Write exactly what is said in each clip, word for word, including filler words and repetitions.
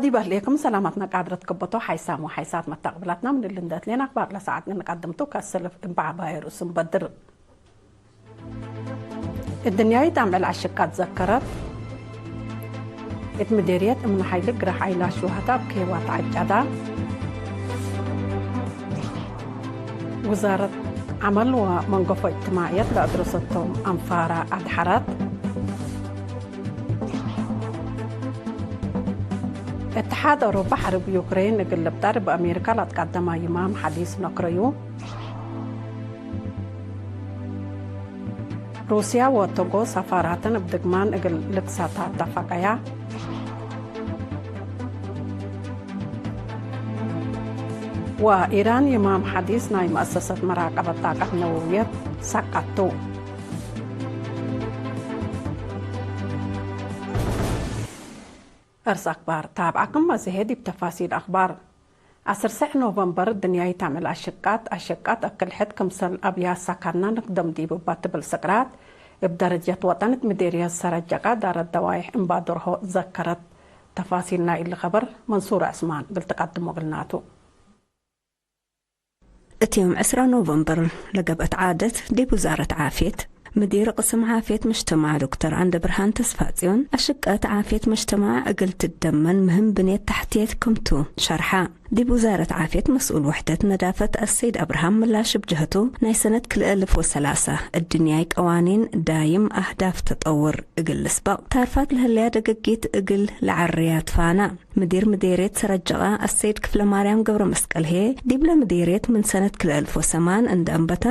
በህሌክም ሰላማትና ቃድረት ክበቶ ሓይሳም ወሓይሳት መተቅብላትና ምን እሊ እንዴ ትሌን አክባር ለሰዓት እንቀድምቱ ከሰልፍ እብ በዐባይ ርእሱ እንበድር። እድንያይት አምዕል አሽቃት ዘከረት። እት ምዴርየት እምነ ሓይሊ ግራሕ ዓይላ ሽዋህታ እብ ኬዋ ተዐጨዳ። ውዛረት ዐመል ወመንገፎ እጅትማዕየት ለአድረሰቶም አንፋራ አድሐረት። እትሓድ አውሮፓ ሐርብ ዩክሬን እግል ልብጠር እብ አሜሪካ ለአትቀደመ ይማም ሐዲስ ነክረዩ። ሩስያ ወቶጎ ሰፋራተን እብ ድግማን እግል ልክሰታ ተፈቀያ። ወኢራን ይማም ሐዲስ ናይ መአሰሰት መራቀበት ጣቀት ነወውየት ሰቀቱ። እርስ አክባር ታብዐክም አዜ ዲብ ተፋሲል አክባር። ዐስር ሰዕ ኖቨምበር፣ ድንያይት አምዕል አሽቃት፣ አሽቃት አክል ሕድ ክምሰል አብያት ሰካና ንክደም ዲብ እባ ትብል ስቅራት፣ እብ ደረጀት ወጠን እት ምዴርየት ሰረጀቃ ዳረት ደዋይሕ እምባዱርሆ ዘከረት። ተፋሲል ናይ እሊ ከበር መንሱር ዕስማን እግል ትቀድሞ እግልናቱ። እት ዮም ዕስራ ኖቨምበር ለገብአት ዓደት፣ ዲብ ውዛረት ዓፍየት፣ ምዲር ቅስም ዓፍየት መጅተማዕ ዶክተር አንደብርሃን ተስፋጽዮን፣ አሽቀት ዓፍየት መጅተማዕ እግል ትደመን ምህም ብንየት ተሕትየት ክምቱ ሸርሐ። ዲብ ውዛረት ዓፍየት መስኡል ወሕደት ነዳፈት አሰይድ አብርሃም ምላሽ እብ ጀህቱ፣ ናይ ሰነት ክልኤ እልፍ ወሰላሳ እድንያይ ቀዋኒን ዳይም አህዳፍ ተጠውር እግል ልስበቅ፣ ታርፋት ለህለያ ደገጊት እግል ለዐርያ ትፋና። ምዲር ምዴርየት ሰረጀቃ አሰይድ ክፍለማርያም ገብረመስቀል ህዬ፣ ዲብለ ምዴርየት ምን ሰነት ክልኤ እልፍ ወሰማን እንደ አንበተ፣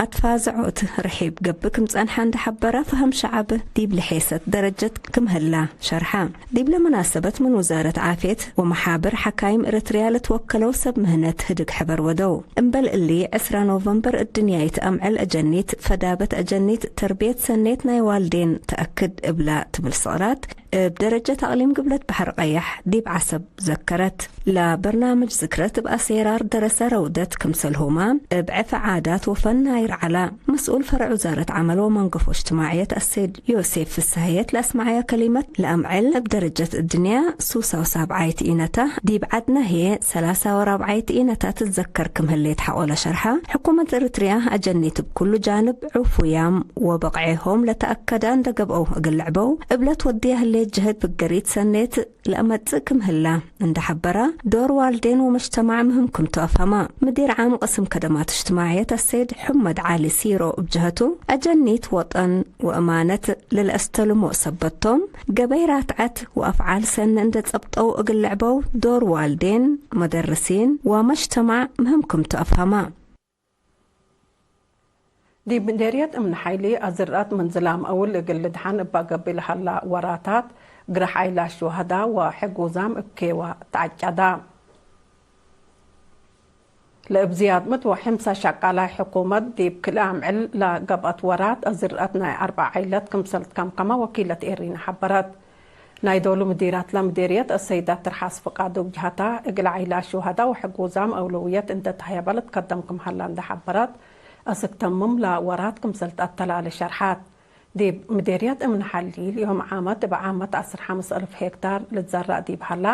አትፋዘዖት ርሒብ ገብእ ክም ጸንሐ እንደ ሐበረ፣ ፈሀም ሸዐብ ዲብለ ሔሰት ደረጀት ክም ህላ ሸርሐ። ዲብለ መናሰበት ምን ውዛረት ዓፍየት ወመሓብር ሐካይም ኤረትርያ ለትወከለው ሰብ ምህነት ህድግ ሕበር ወደው። እምበል እሊ፣ ዕስራ ኖቨምበር እድንያይት አምዕል አጀኒት፣ ፈዳበት አጀኒት፣ ተርብየት ሰኔት ናይ ዋልዴን ተአክድ እብላ ትብል ስቅራት፣ እብ ደረጀት አቅሊም ግብለት በሐር ቀያሕ ዲብ ዐሰብ ዘከረት። ለበርናምጅ ዝክረት እብ አሴራር ደረሰ ረውደት ክምሰልሁመ፣ እብ ዕፍ ዓዳት ወፈን ናይር ዐላ። መስኡል ፈረዕ ውዛረት ዐመል ወመንገፎ እጅትማዕየት አሰይድ ዮሴፍ ፍስሀየት ለአስመዐየ ከሊመት፣ ለአምዕል እብ ደረጀት እድንያ ሱሳ ወሳብዓይት ኢነታ፣ ዲብ ዐድነ ህዬ ሰላሳ ወራብዓይት ኢነታ ትትዘከር ክም ህሌት ሐቆለ ሸርሐ። ሕኩመት ኤረትርያ አጀኒት እብ ኩሉ ጃንብ ዕፉያም ወበቅዔሆም ለተአከደ እንደ ገብአው እግል ልዕበው እብለ ትወድየ ህሌት ጀህድ ፍገሪት ሰኔት ለአመጽእ ክም ህላ እንደ ሐበረ፣ ዶር ዋልዴን ወመጅተማዕ ምህም ክምቱ አፍሀመ። ምዲር ዓም ቅስም ከደማት እጅትማዕየት አሰይድ ሕመድ ዐሊ ሲሮ እብ ጀህቱ፣ አጀኒት ወጠን ወእማነት ለለአስተልሞ ሰበት ቶም፣ ገበይ ራትዐት ወአፍዓል ሰኒ እንደ ጸብጠው እግል ልዕበው ዶር ዋልዴን፣ መደርሲን ወመጅተማዕ ምህም ክምቱ አፍሀመ። ዲብ ምዴርየት እምነ ሓይሊ አዝርአት ምን ዝላም አውል እግል ልድሐን እባ ገብእ ለሀላ ወራታት፣ ግራሕ ዓይላ ሽዋህዳ ወሕጉዛም እብ ኬዋ ተዐጨዳ። ለእብ ዝያድ ምት ወሕምሳ ሸቃላይ ሕኩመት ዲብ ክልኤ አምዕል ለገብአት ወራት አዝርአት ናይ አርበዕ ዓይለት ክምሰል ትከምከመ ወኪለት ኤሪና ሐበረት። ናይ ዶሉ ምዲራት ለምዴርየት አሰይዳ ትርሓስ ፍቃዱ እብ ጀሀታ፣ እግል ዓይላ ሽዋህዳ ወሕጉዛም አውለውየት እንዴ ተሀየበ ልትከደም ክም ሀላ እንዴ ሐበረት፣ አስክ ተምም ለወራት ክምሰል ተአተላሌ ሸርሐት። ዲብ ምዴርየት እምነ ሓሊል ዮም ዓመት እብ ዓመት ዐስር ሐምስ አልፍ ሄክታር ልትዘረእ ዲብ ሀላ፣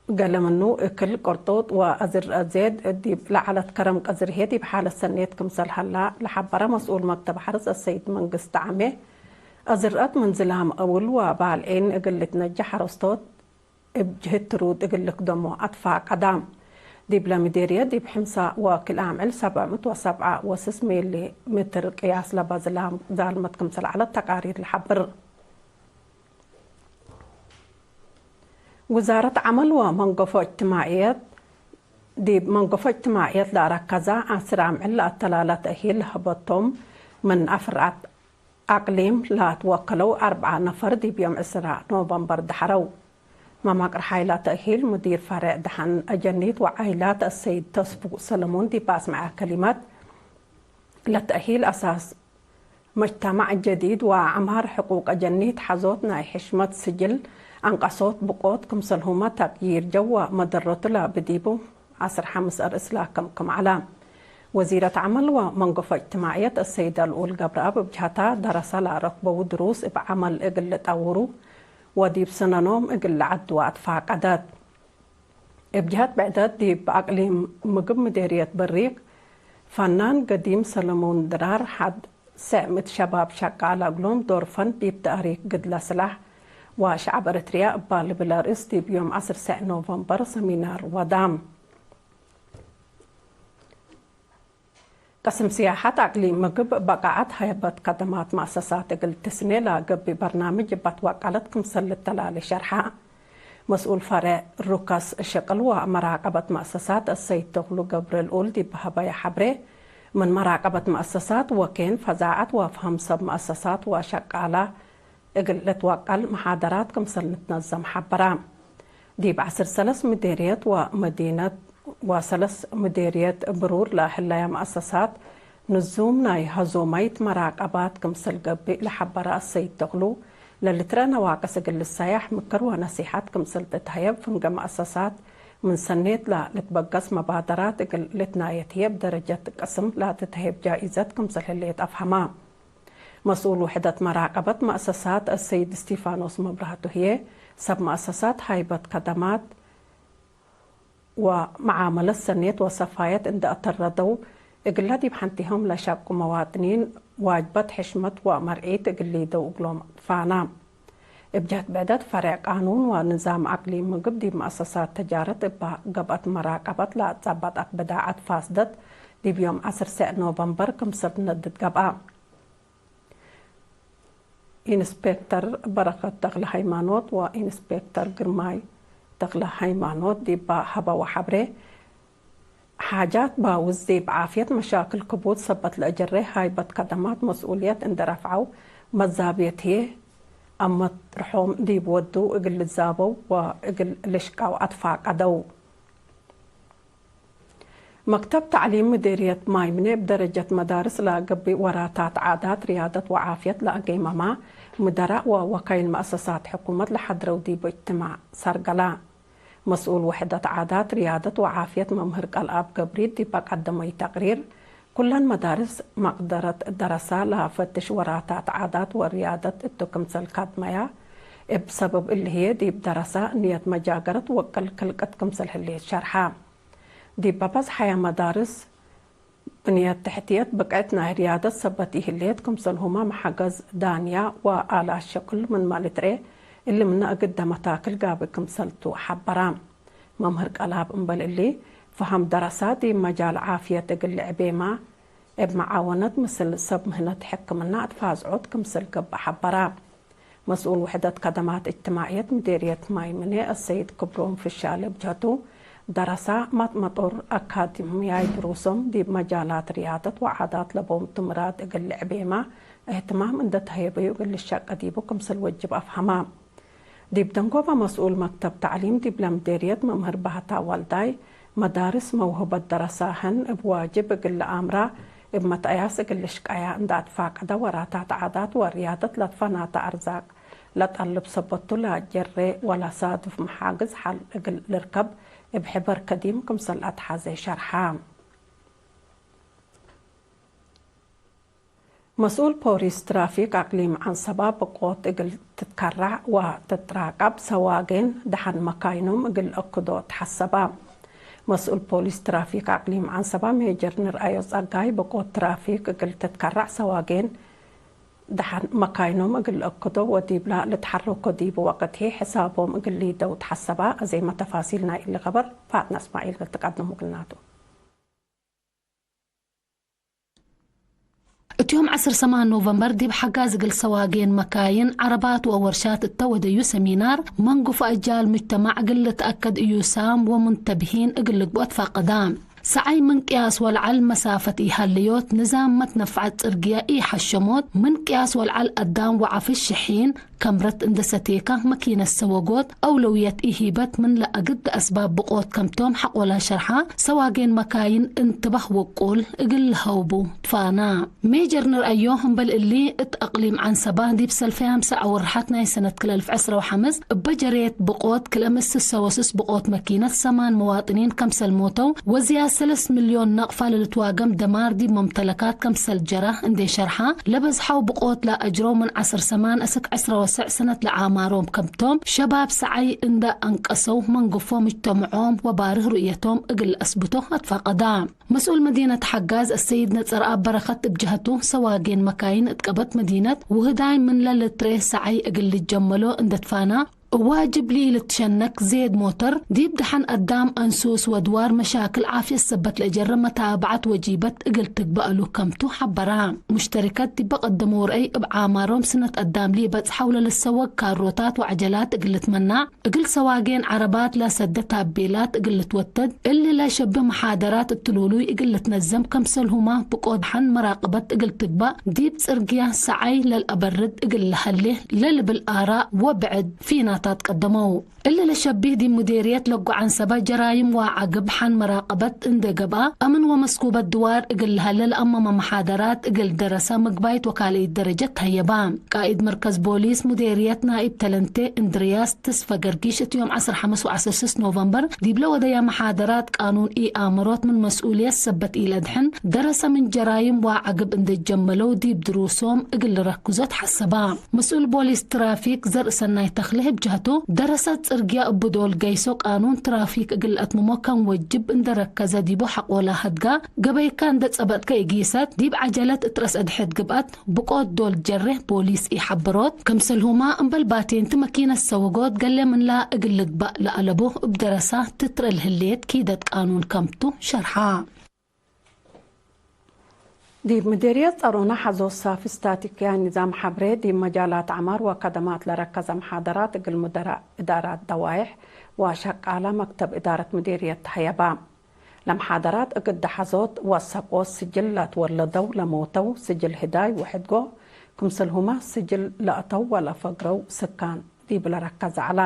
ገሌ ምኑ እክል ቅርጡጥ ወአዝርአት ዜድ ዲብ ለዐለት ከረም ቀዝር ህዬ ዲብ ሓለት ሰኔት ክምሰል ሀላ ለሐበረ መስኡል መክተብ ሐርስ አሰይድ መንግስት ዳዕሜ፣ አዝርአት ምን ዝላም አውል ወባልዒን እግል ልትነጀሕ ሐረስቶት እብ ጅህት ትሩድ እግል ልክደሞ አትፋቀዳ። ዲብለ ምዴርየት ዲብ ሕምሳ ወክልኤ አምዕል ሰብዕ ምእት ወሰብዓ ወስስ ሚሊ ምትር ቅያስ ለበ ዝላም ዛልመት ክምሰል ዐለት ተቃሪር ለሐብር። ውዛረት ዐመል ወመንገፎ እጅትማዕየት፣ ዲብ መንገፎ እጅትማዕየት ለአረከዘ ዐስር አምዕል ለአተላለ ተእሂል ለሀበቶም ምን አፍራድ አቅሊም ለትወከለው አርበዓ ነፈር ዲብ ዮም ዕስራ ኖቨምበር ደሐረው። መማቅር ሓይላ ተእሂል ሙዲር ፈሬዕ ደሐን አጀኒት ወዓይላት አሰይድ ተስፉ ሰለሙን ዲብ አስመዐ ከሊመት፣ ለተእሂል አሳስ መጅተማዕ ጀዲድ ወአዕማር ሕቁቅ አጀኒት ሐዞት ናይ ሕሽመት ስጅል አንቀሶት ብቆት ክምሰልሁመ ተቅይር ጀው ወመደረቱ ለብዲቡ ዐስር ሐምስ አርእስ ለአከምክም ዐለ። ወዚረት ዐመል ወመንገፎ እጅትማዕየት አሰይድ አልኡል ገብረአብ እብ ጀሀታ፣ ደረሰ ለአረክበው ድሩስ እብ ዐመል እግል ልጠውሩ ወዲብ ሰነኖም እግል ለዐድወ አትፋቀደት። እብ ጀሀት ብዕደት፣ ዲብ አቅሊም ምግብ ምዴርየት በሪክ፣ ፈናን ገዲም ሰለሙን ድራር ሐድ ሰዕም እት ሸባብ ሸቃለ እግሎም ዶር ፈን ዲብ ተእሪክ ግድለ ስላሕ ወሸዐብ ኤረትርያ እባ ልብል አርእስ ዲብ ዮም ዐስር ሰዕ ኖቨምበር ሰሚናር ወዳም። ቅስም ስያሐት አቅሊም ምግብ በቃዐት ሀይበት ከደማት መአሰሳት እግል ትስኔ ለገብእ በርናምጅ እብ አትወቀለት ክምሰል ልተላሌ ሸርሐ። መስኡል ፈሬዕ ሩከስ ሽቅል ወመራቀበት መአሰሳት አሰይድ ተክሉ ገብረልኡል ዲብ ሀበየ ሐብሬ፣ ምን መራቀበት መአሰሳት ወኬን ፈዛዐት ወፍሀም ሰብ መአሰሳት ወሸቃላ እግል ልትወቀል መሓደራት ክምሰል ንትነዘም ሐበራ። ዲብ ዐስር ሰለስ ምዴርየት ወመዲነት ወሰለስ ምዴርየት ብሩር ለህለየ መአሰሳት ንዙም ናይ ሀዞማይት መራቀባት ክምሰል ገብእ ለሐበረ አሰይድ ተክሉ፣ ለልትረአ ነዋቅስ እግል ልሰያሕ ምክር ወነሲሐት ክምሰል ትትሀየብ፣ ፍንገ መአሰሳት ምን ሰኔት ለልትበገስ መባደራት እግል ልትናየት ህዬ እብ ደረጀት ቅስም ለትትሀየብ ጃኢዘት ክምሰል ህሌት አፍሀማ። መስኡል ውሕደት መራቀበት መአሰሳት አሰይድ እስቲፋኖስ መብራህቱ ህዬ፣ ሰብ መአሰሳት ሀይበት ከደማት ወመዓመለት ሰኔት ወሰፋየት እንዴ አተረደው፣ እግለ ዲብ ሐንቴሆም ለሸቁ መዋጥኒን ዋጅበት ሕሽመት ወመርዒት እግል ሊደው እግሎም አጥፋና። እብ ጀህት ብዕደት፣ ፈሬዕ ቃኑን ወንዛም አቅሊም ምግብ ዲብ መአሰሳት ተጃረት እባ ገብአት መራቀበት ለአትጸበጠት ብዳዐት ፋስደት ዲብ ዮም ዐስር ሰዕ ኖቨምበር ክምሰል ነድድ ገብአ። ኢንስፔክተር በረከት ተክለ ሃይማኖት ወኢንስፔክተር ግርማይ ተክለ ሃይማኖት ዲባ ሀበወ ሐብሬ፣ ሓጃት ባውዝ ዲብ ዓፍየት መሻክል ክቡድ ሰበት ለእጀሬ ሃይበት ከደማት መስኡልየት እንዴ ረፍዐው፣ መዛብየት ህዬ አመጥርሖም ዲብ ወዱ እግል ልዛበው ወእግል ልሽቀው አትፋቀደው። መክተብ ተዕሊም ምዴርየት ማይምኔ እብ ደረጀት መዳርስ ለገብእ ወራታት ዓዳት፣ ርያደት ወዓፍየት ለአጌመማ ምደራእ ወወካይል መአሰሳት ሕኩመት ለሐድረው ዲቡ እጅትማዕ ሰርገላ። መስኡል ውሕደት ዓዳት፣ ርያደት ወዓፍየት መምህር ቀልአብ ገብሪድ ዲብ አቀደመዩ ተቅሪር፣ ኩለን መዳርስ መቅደረት ደረሳ ለፈትሽ ወራታት ዓዳት ወርያደት እቱ ክምሰል ካድመያ፣ እብ ሰበብ እሊ ህዬ ዲብ ደረሳ ንየት መጃገረት ወቅል ክልቀት ክምሰል ህሌት ሸርሐ። ዲብ አባጽሐየ መዳርስ ብንየት ተሕትየት ብቅዕት ናይ ርያደት ሰበት ኢህሌት፣ ክምሰልሁመ መሐገዝ ዳንያ ወአላት ሸቅል ምንመ ልትርኤ፣ እሊ ምነ እግደ መታክል ጋብእ ክምሰል ቱ ሐበራ። መምህር ቀልአብ እምበል እሊ፣ ፈሀም ደረሳ ዲብ መጃል ዓፍየት እግል ልዕቤማ እብ መዓወነት ምስል ሰብ ምህነት ሕክምና አትፋዝዖት ክምሰል ገብእ ሐበራ። መስኡል ውሕደት ከደማት እጅትማዕየት ምዴርየት ማይምኔ አሰይድ ክብሮም ፍሻሌ እብ ጀህቱ፣ ደረሳ መጥመጦር አካድምያይ ድሩሶም ዲብ መጃላት ርያደት ወዓዳት ለቦም ትምራት እግል ልዕቤማ እህትማም እንዴ ተሀየበዩ እግል ልሸቀ ዲቡ ክምሰል ወጅብ አፍሀማ። ዲብ ደንጎበ መስኡል መክተብ ተዕሊም ዲብለ ምዴርየት መምህር ባህታ ወልዳይ፣ መዳርስ መውህበት ደረሳህን እብ ዋጅብ እግል ለአምራ፣ እብ መትአያስ እግል ልሽቀያ እንዴ አትፋቀደ፣ ወራታት ዓዳት ወርያደት ለትፈናተ አርዛቅ ለጠልብ ሰበቱ ለጀሬ ወለሳድፍ መሓግዝ ሐል እግል ልርከብ እብ ሕበር ከዲም ክምሰል አትሐዜ ሸርሐ። መስኡል ፖሊስ ትራፊክ አቅሊም ዐንሰባ ብቆት እግል ትትከራዕ ወትትራቀብ ሰዋጌን ደሐን መካይኖም እግል አክዶ ተሐሰባ። መስኡል ፖሊስ ትራፊክ አቅሊም ዐንሰባ ሜጀር ንርአዮ ጸጋይ ብቆት ትራፊክ እግል ትትከራዕ ሰዋጌን ደሐን መካይኖም እግል አክዶ ወዲብላ ልትሐረኮ ዲቡ ወቅት ህይ ሕሳቦም እግል ሊደው ተሐሰባ። አዜመ ተፋሲል ናይ እሊ ከበር ፋጥነ እስማዒል ልትቀድሙ እግልናቱ። እት ዮም ዐስር ሰማን ኖቨምበር ዲብ ሐጋዝ እግል ሰዋጌን መካይን፣ ዐረባት ወወርሻት እተ ወደዩ ሰሚናር፣ ምን ጉፋ እጃል ሙጅተማዕ እግል ልትአከድ እዩ ሳም ወሙንተብሂን እግል ልግብኦ ትፋቀዳ። ሰዓይ ምን ቅያስ ወለዐል መሳፈት ኢሀለዮት፣ ንዛም መትነፍዐት ጽርግየ ኢሐሸሞት፣ ምን ቅያስ ወለዐል አዳም ወዐፍሽ ሽሒን፣ ከምረት እንደ ሰቴካ መኪነት ሰወጎት አውለውየት ኢሂበት ምን ለአግድ አስባብ ብቆት ከምቶም ሐቆላ ሸርሓ፣ ሰዋጌን መካይን እንትባህ ወቁል እግል ለሀውቡ ትፋና። ሜጀር ንርአዮ እምበል እሊ፣ እት አቅሊም ዐንሰባ ዲብ ሰልፈይ ሐምሳ አወርሓት ናይ ሰነት ክለ አልፍ ዕስራ ወሐምስ እበ ጀሬት ብቆት ክልኤ ምእት ስሰ ወስስ ብቆት መኪነት ሰማን መዋጥኒን ከምሰል ሞተው ወዝያድ ሰለስ ሚልዮን ናቅፋ ለልትዋገም ደማር ዲብ መምተለካት ከምሰል ጀራ እንዴ ሸርሓ፣ ለበዝሐው ብቆት ለአጅረው ምን ዐስር ሰማን እስክ ዕስራ ሰዕ ሰነት ለዓማሮም ከምቶም፣ ሸባብ ሰዓይ እንደ አንቀሰው መንግፎ ምጅተምዖም ወባርህ ሩእየቶም እግል ለአስብቶ አትፋቀዳ። መስኡል መዲነት ሐጋዝ አሰይድ ነጸርአብ በረኸት እብ ጀሀቱ፣ ሰዋጌን መካይን እት ቀበት መዲነት ውህዳይ ምንለ ልትርኤ ሰዓይ እግል ልጀመሎ እንደ ትፋና፣ እብ ዋጅብ ሊ ልትሸነክ ዜድ ሞተር፣ ዲብ ደሐን አዳም አንሱስ ወድዋር መሻክል ዓፍየት ሰበት ለእጀረ መታብዐት ወጂበት እግል ትግበእ እሉ ከምቱ ሐበራ። ሙሽተሪከት ዲበ ቀደመው ረአይ፣ እብ ዓማሮም ስነት አዳም ሊበጽሐው ለልሰወግ ካሮታት ወዐጀላት እግል ልትመናዕ፣ እግል ሰዋጌን ዐረባት ለሰደ ታቤላት እግል ልትወተድ፣ እሊ ለሸብህ መሓደራት እት ሉሉይ እግል ልትነዘም፣ ከምሰልሁማ ብቆድ ደሐን መራቅበት እግል ትግባእ፣ ዲብ ጽርግያ ሰዓይ ለልአበርድ እግል ለሀሌ ለልብል አራእ ወብዕድ ፊናታት ቀደመው። እሊ ለሸብህ ዲብ ሙዴርየት ለጎዓን ሰባ ጀራይም ወዐግብ ሐን መራቀበት እንዴ ገብአ፣ አምን ወመስኩበት ድዋር እግል ለሀለ ለአመመ መሓደራት እግል ደረሰ ምግባይት ወካልኢት ደረጀት ተሀየባ። ቃኢድ መርከዝ ቦሊስ ሙዴርየት ናኢብ ተለንቴ እንድርያስ ተስፈ ገርጊሽ እት ዮም ዐስር ሐምስ ወዐስር ስስ ኖቨምበር ዲብለ ወደያ መሓደራት ቃኑን ኢአምሮት ምን መስኡልየት ሰበት ኢለድሕን፣ ደረሰ ምን ጀራይም ወዐግብ እንዴ ጀመለው ዲብ ድሩሶም እግል ልረክዞ ተሐሰባ። መስኡል ቦሊስ ትራፊክ ዘርእሰናይ ተክለ እብ ጀህቱ፣ ደረሰት ጽርግያ እቡ ዶል ገይሶ ቃኑን ትራፊክ እግል ለአትምሞ ከም ወጅብ እንዴ ረከዘ ዲቡ ሐቆላ ሀድጋ፣ ገበይካ እንዴ ጸበጥከ ኢጊሰት፣ ዲብ ዐጀለት እት ረስ አድሕድ ግብአት ብቆት ዶል ጀሬ ቦሊስ ኢሐበሮት፣ ክምሰልሁማ እምበል ባቴንቲ መኪነት ሰወጎት ገሌ ምንላ እግል ልግባእ ለአለቡ እብ ደረሳ ትትረል ህሌት ኪደት ቃኑን ከምቱ ሸርሓ። ዲብ ምዴርየት ጸሮና ሐዞት ሳፊ ስታቲክያይ ንዛም ሐብሬ፣ ዲብ መጃላት ዐማር ወከደማት ለረከዘ መሓደራት እግል ሙደራእ እዳራት ደዋይሕ ወሸቃላ መክተብ እዳረት ምዴርየት ተሀየባ። ለመሓደራት እግል ደሐዞት ወሰቆት ስጅል ለትወለደው ለሞተው፣ ስጅል ህዳይ ወሕድጎ፣ ክምሰልሁመ ስጅል ለአተው ወለፈግረው ስካን ዲብ ለረከዘ ዐለ።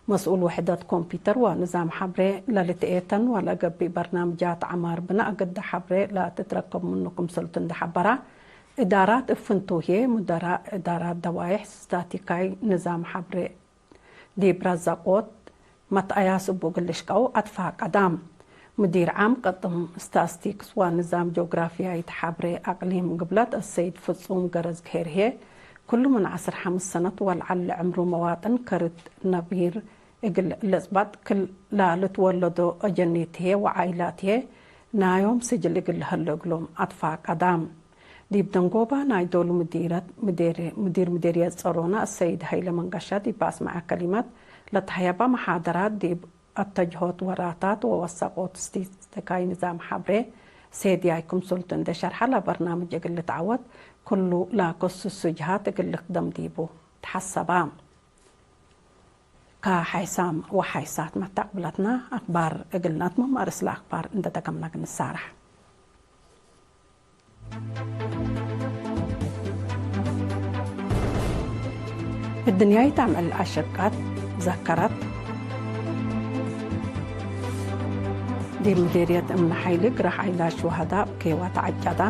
መስኡል ውሕደት ኮምፒተር ወንዛም ሐብሬ ለልትኤተን ወለገብእ በርናምጃት ዐማር ብናእ ግደ ሐብሬ ለትትረከብ ምኑ ክምሰልቱ እንዴ ሐበረ፣ እዳራት እብ ፍንቱው ህዬ ሙደራእ እዳራት ደዋይሕ ስታቲካይ ንዛም ሐብሬ ዲብ ረዘቆት መትአያስ እቡ እግል ልሽቀው አትፋቀዳ። ሙዲር ዓም ቅጥም ስታስቲክስ ወንዛም ጆግራፍያይት ሐብሬ አቅሊም ግብለት አሰይድ ፍጹም ገረዝግሄር ህዬ፣ ክሉ ምን ዐስር ሐምስ ሰነት ወለዐል ለዕምሩ መዋጥን ከርት ነቢር እግል ልጽበጥ ክል ላልትወለዶ አጀኒት ህዬ ወዓይላት ህዬ ናዮም ስጅል እግል ለሀሎ እግሎም አትፋቀዳ። ዲብ ደንጎባ ናይ ዶሉ ሙዲረት፣ ሙዲር፣ ሙዲር ሙዲርየት ጸሮና አሰይድ ሀይለ መንገሻ ዲብ አስመዐ ከሊመት፣ ለተሀየባ መሓደራት ዲብ አተጅሆት ወራታት ወወሰቆት ስቲስቲካይ ንዛም ሐብሬ ሴድያይ ክምሰልቱ እንዴ ሸርሐ፣ ለበርናምጅ እግል ልትዐወት ክሉ ለከስሱ ጅሃት እግል ልክደም ዲቡ ተሐሰባ። ከሐይሳም ወሐይሳት መተቅብለትና አክባር እግል ነትምም፣ አርእስ ለአክባር እንዴ ደገምነ እግል ንሳረሕ። እድንያይት አምዕል አሸቃት ዘከረት። ዲብ ምዴርየት እምነ ሐይሊ ግራሕ ዓይላሽ ሹሀዳእ ኬዋ ተዐጨዳ።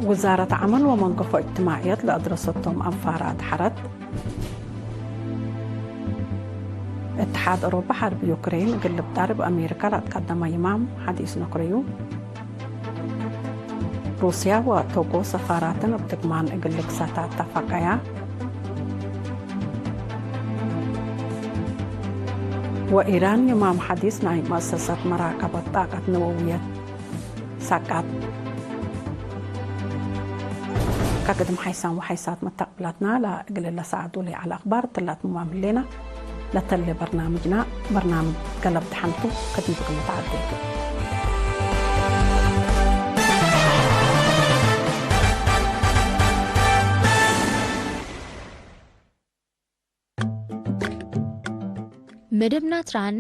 ውዛረት ዐመል ወመንገፎ እጅትማዕየት ለአድረሰቶም አንፋር አድሐረት። እትሓድ አውሮፓ ሐርብ ዩክሬን እግል ልብጠር እብ አሜሪካ ለአትቀደመ ይማም ሐዲስ ነክረዩ። ሩስያ ወቶጎ ሰፋራትን እብ ድግማን እግል ልግሰታ አተፈቀያ። ወኢራን ይማም ሐዲስ ናይ መአሰሰት መራቀበት ጣቀት ነወውየት ሰቀት። ከቅድም ሐይሳም ወሐይሳት መተቅብላትና ለእግል ለሰዓት ዱሊ ዐለ አክባር ትላት ሙማም ህሌና። ለተሌ በርናምጅና በርናምጅ ገለብ ደሐንቱ ከዲብ እግል ንትዓዴ። መደብና ትራን